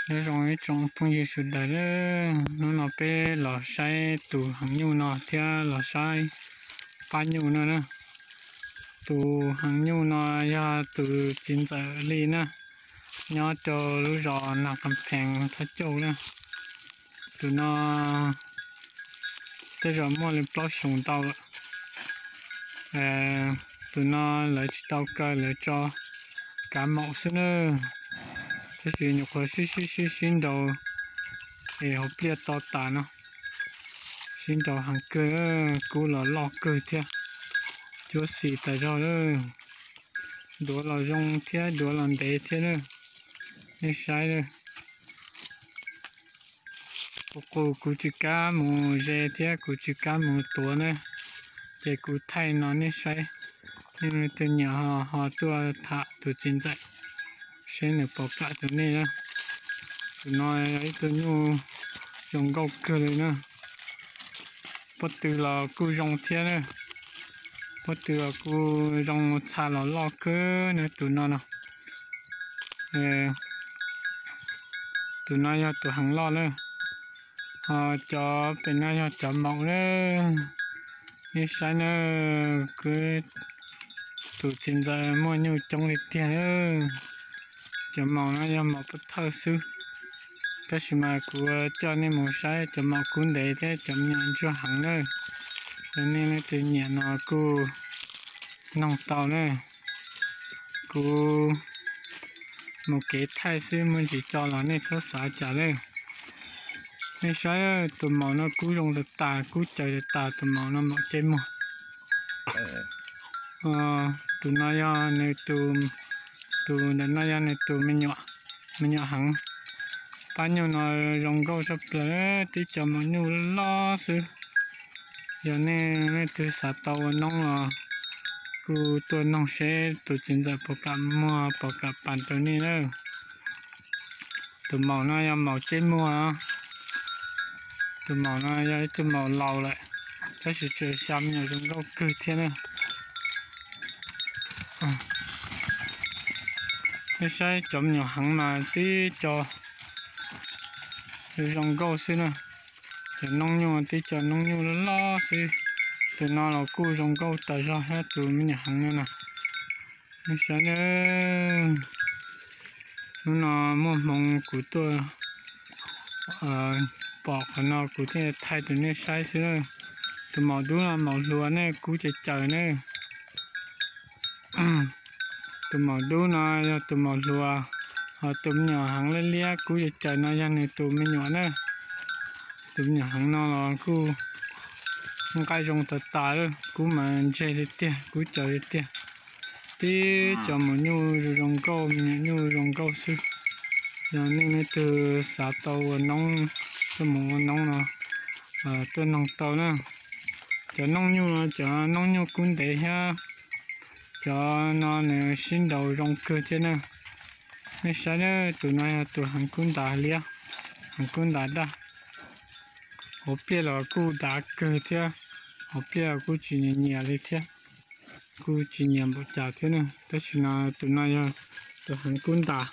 Nyob zoo ib tsoom phooj ywg sawv daws, hnub no peb los saib tus heev nyuj no thiab los saib pab nyuj no na. Tus heev nyuj no yog tus txiv ntxawm li na, nyob rau lub zos Nag Qas Phees Thaj Cauj na. Tus no tej zaum muaj li plaub xyoos ntau lawm. Tus no lawv tsis tau kaw, lawv tso kav maum xwb na. Tab sis nyuam qhuav sib sib sib sib nraus es hauv pliaj to tas no, sib nraus heev kawg, kub los loj kawg thiab, cuab xis tas zog lawm. Duav los zoo thiab duav los ntev thiab na, nej saib. Qus qus kuv tsis kam mus ze thiab kuv tsis kam mus tuav na, ces kuv thaij no nej saib. Nej leej twg nyiam ho tuaj tham tus txiv ntxawm seb nws puas kam rau nej na. Tus no yog ib tug nyuj zoo nkauj kawg li na. Pob tw los kuj zoo thiab na, pob tw los kuj zoo, txha los loj kawg na tus no no. Tus no yog tus heev loj na, ho cov pem no yog cov maum na. Nej saib na, kuv tus txiv ntxawm muaj nyuj coob li tiag na. Cov maum no yog maum pov thawj xwb, tab sis mas kuv coj nej mus saib cov maum kub ntev thiab cov me nyuam ntsuag heev na. Yog nej leej twg nyiam no kuj noog tau na. Kuv mus kev thaij xwb, muaj ntsis co los nej txhob xav cas lawm. Nej saib, tus maum no kub zoo tas tas, kub caws tas tas, tus maum no maum ceb muag. Tus no yog nws tus, tus ntawm no yog nws tus me nyuam, me nyuam heev. Pab nyuj no zoo nkauj tshaj plaws, tib co maum nyuj loj xwb. Yog nej leej twg xav tau ua noob los kuj tuaj noog seb tus txiv ntxawm puas kam muag puas kam pas rau nej na. Tus maum no yog maum ceb muag. Tus maum no yog ib tug maum laus lawm, tab sis tseem xya me nyuam zoo nkauj kawg thiab na. Nej saib cov me nyuam heev mas tib co zoo nkauj xwb na. Cov noob nyuj tib co noob nyuj loj loj xwb. Tus no los kuj zoo nkauj tas zog thiab tus me nyuam heev no na. Nej saib na, hnub no muaj hmoo kuv tuaj pom qhov no kuv thiaj thaij rau nej saib xwb na. Tus maum dub no maum hluas ne, kub caws caws na. Tus maum dub no yog tus maum hluas, ho tus me nyuam heev liab liab kub caws caws no yog nws tus me nyuam na. Tus me nyuam heev no los kuj nqaij zoo tas tas, kub mas ntseg li tiag, kub caws li tiag. Tib cov maum nyuj zoo zoo nkauj, me nyuam nyuj zoo nkauj xwb. Yog nej leej twg xav tau ua noob, tuaj mus ua noob no tuaj noog tau na. Cov noob nyuj no cov noob nyuj kub ntev thiab, cov no nws sib nraus zoo kawg thiab na. Nej saib, tus no yog tus heev kub ntas liab, heev kub ntas daj. Hauv pliaj los kuj dav kawg thiab, hauv pliaj los kuj tsis nyiam nyiam li thiab, kuj tsis nyiam npaum cas thiab na. Tab sis no tus no yog tus heev kub ntas.